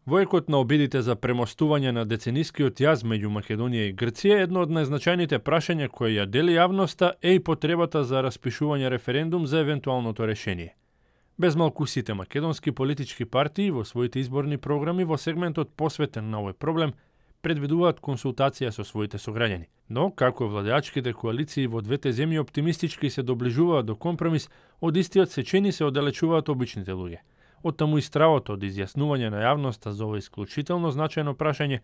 Во екот на обидите за премостување на деценискиот јаз меѓу Македонија и Грција, едно од најзначајните прашања кои ја дели јавноста е и потребата за распишување референдум за евентуалното решение. Без малку сите македонски политички партии во своите изборни програми во сегментот посветен на овој проблем предвидуваат консултација со своите сограѓани. Но, како владеачките коалиции во двете земји оптимистички се доближуваат до компромис, од истиот сечени се оддалечуваат обичните луѓе. Оттаму и стравото од изјаснување на јавноста за ова исклучително значајно прашање,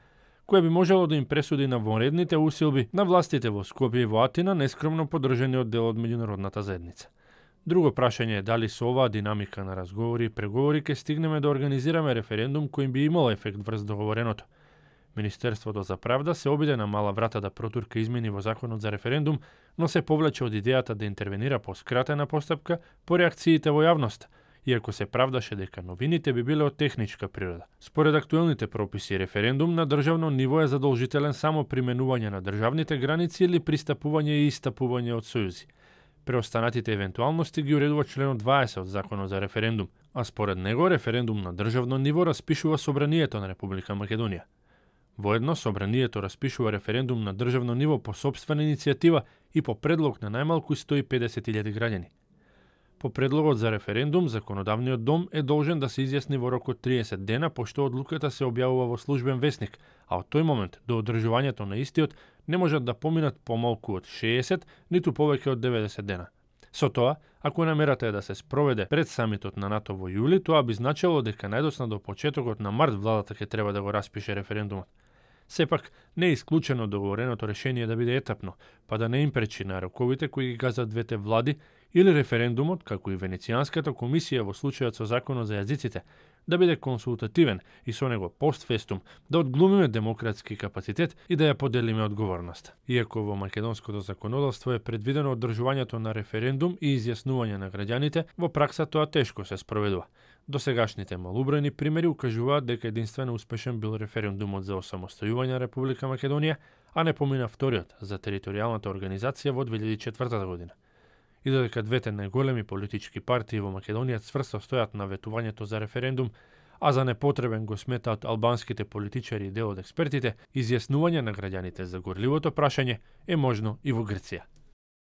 кое би можело да им пресуди на вонредните усилби на властите во Скопје и во Атина, нескромно поддржани дел од меѓународната заедница. Друго прашање е дали со оваа динамика на разговори и преговори ќе стигнеме да организираме референдум кој би имал ефект врз договореното. Министерството за правда се обиде на мала врата да протурка измени во законот за референдум, но се повлече од идејата да интервенира по скратена постапка по реакциите во јавноста, иако се правдаше дека новините би биле од техничка природа. Според актуелните прописи, референдум на државно ниво е задолжителен само применување на државните граници или пристапување и истапување од сојузи. Преостанатите евентуалности ги уредува членот 20 од Законот за референдум, а според него референдум на државно ниво распишува Собранието на Република Македонија. Воедно, Собранието распишува референдум на државно ниво по сопствена иницијатива и по предлог на најмалку 150.000 граѓани. По предлогот за референдум, Законодавниот дом е должен да се изјасни во рок од 30 дена, пошто одлуката се објавува во службен весник, а од тој момент до одржувањето на истиот не можат да поминат помалку од 60, ниту повеќе од 90 дена. Со тоа, ако намерата е да се спроведе пред самитот на НАТО во јули, тоа би значело дека најдоцна до почетокот на март владата ќе треба да го распише референдумот. Сепак, не е исклучено договореното решение да биде етапно, па да не им пречи на роковите кои ги газат двете влади, или референдумот, како и Венецијанската комисија во случајот со законот за јазиците, да биде консултативен и со него постфестум, да одглумиме демократски капацитет и да ја поделиме одговорност. Иако во македонското законодавство е предвидено одржувањето на референдум и изјаснување на граѓаните, во пракса тоа тешко се спроведува. Досегашните малубројни примери укажуваат дека единствено успешен бил референдумот за осамостојување на Република Македонија, а не помина вториот за територијалната организација во 2004 година. И додека двете најголеми политички партии во Македонија цврсто стојат на ветувањето за референдум, а за непотребен го сметаат албанските политичари и дел од експертите, изјаснување на граѓаните за горливото прашање е можно и во Грција.